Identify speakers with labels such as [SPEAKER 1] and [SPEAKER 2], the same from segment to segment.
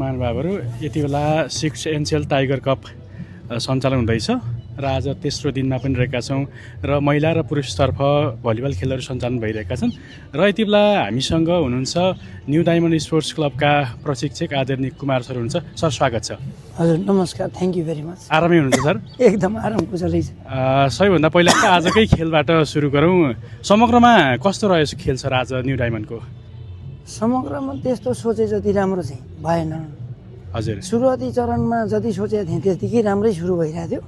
[SPEAKER 1] महानुभावहरू यति बेला 6 Ncell tiger cup सञ्चालन हुँदैछ र आज तेस्रो दिनमा पनि रहेका छौँ र महिला र पुरुषतर्फ भलिबल खेलहरू सञ्चालन भइरहेका छन् र यति बेला हामीसँग हुनुहुन्छ न्यू डायमन्ड स्पोर्ट्स क्लबका प्रशिक्षक आदरणीय कुमार सर हुनुहुन्छ। सर स्वागत छ।
[SPEAKER 2] हजुर नमस्कार, थ्याङ्क यू भेरी मच।
[SPEAKER 1] आरामै हुनुहुन्छ सर?
[SPEAKER 2] एकदम आराम कुशलै छ।
[SPEAKER 1] सबैभन्दा पहिला त आजकै खेलबाट सुरु गरौँ। समग्रमा कस्तो रहेछ खेल सर आज न्यू डायमन्डको?
[SPEAKER 2] समग्रमा त्यस्तो सोचे जति राम्रो चाहिँ भएन।
[SPEAKER 1] हजुर,
[SPEAKER 2] सुरुवाती चरणमा जति सोचेको थिएँ त्यतिकै राम्रै सुरु भइरहेको थियो।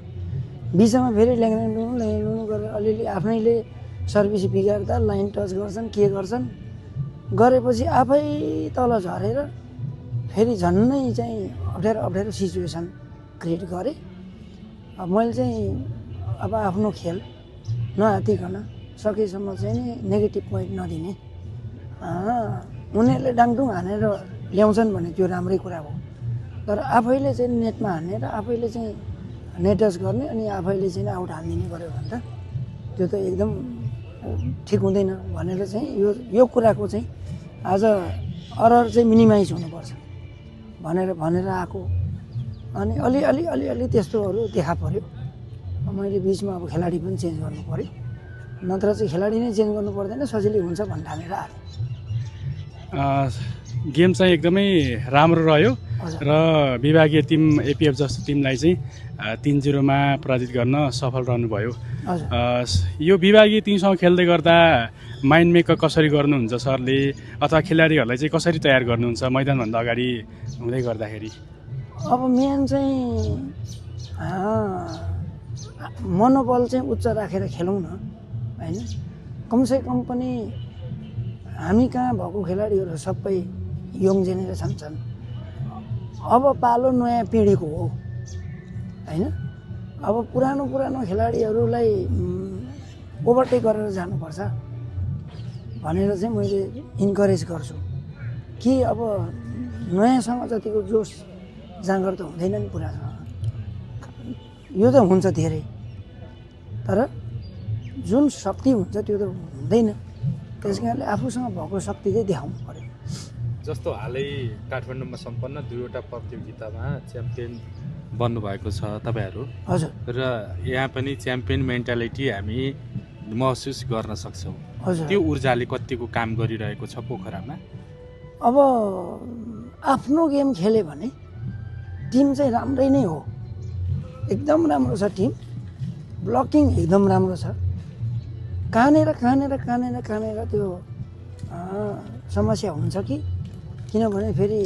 [SPEAKER 2] बिचमा फेरि ल्याङलुनु गरेर अलिअलि आफ्नैले सर्भिस बिगार्दा लाइन टच गर्छन्, के गर्छन्, गरेपछि आफै तल झरेर फेरि झन्नै चाहिँ अप्ठ्यारो सिचुएसन क्रिएट गरेँ। अब मैले चाहिँ अब आफ्नो खेल नहातिकन सकेसम्म चाहिँ नि नेगेटिभ पोइन्ट नदिने। उनीहरूले डाङडुङ हानेर ल्याउँछन् भने त्यो राम्रै कुरा हो, तर आफैले चाहिँ नेटमा हानेर आफैले चाहिँ नेट टच गर्ने अनि आफैले चाहिँ आउट हानिदिने गऱ्यो भने त त्यो त एकदम ठिक हुँदैन भनेर चाहिँ यो कुराको चाहिँ आज अरर चाहिँ मिनिमाइज हुनुपर्छ भनेर आएको। अनि अलि त्यस्तोहरू देखा पऱ्यो। मैले बिचमा अब खेलाडी पनि चेन्ज गर्नु पऱ्यो, नत्र चाहिँ खेलाडी नै चेन्ज गर्नु पर्दैन, सजिलै हुन्छ भन्ने ठानेर आएको।
[SPEAKER 1] गेम चाहिँ एकदमै राम्रो रह्यो र विभागीय टिम एपिएफ जस्तो टिमलाई चाहिँ 3-0 पराजित गर्न सफल रहनुभयो। यो विभागीय टिमसँग खेल्दै गर्दा माइन्ड मेकअप कसरी गर्नुहुन्छ सरले, अथवा खेलाडीहरूलाई चाहिँ कसरी तयार गर्नुहुन्छ मैदानभन्दा अगाडि हुँदै गर्दाखेरि?
[SPEAKER 2] अब मेन चाहिँ मनोबल चाहिँ उच्च राखेर खेलौँ न, होइन? कमसेकम पनि हामी कहाँ भएको खेलाडीहरू सबै यङ जेनेरेसन छन्। अब पालो नयाँ पिँढीको हो, होइन? अब पुरानो खेलाडीहरूलाई ओभरटेक गरेर जानुपर्छ भनेर चाहिँ मैले इन्करेज गर्छु कि अब नयाँसँग जतिको जोस जाँगर त हुँदैन नि पुरासँग। यो त हुन्छ धेरै, तर जुन शक्ति हुन्छ त्यो त हुँदैन। त्यस कारणले आफूसँग भएको शक्ति चाहिँ देखाउनु पर्यो।
[SPEAKER 3] जस्तो हालै काठमाडौँमा सम्पन्न 2वटा प्रतियोगितामा च्याम्पियन बन्नुभएको छ तपाईँहरू।
[SPEAKER 2] हजुर।
[SPEAKER 3] र यहाँ पनि च्याम्पियन मेन्टालिटी हामी महसुस गर्न सक्छौँ।
[SPEAKER 2] हजुर।
[SPEAKER 3] त्यो ऊर्जाले कतिको काम गरिरहेको छ पोखरामा?
[SPEAKER 2] अब आफ्नो गेम खेल्यो भने टिम चाहिँ राम्रै नै हो, एकदम राम्रो छ टिम। ब्लकिङ एकदम राम्रो छ। कहाँनिर त्यो समस्या हुन्छ कि किनभने फेरि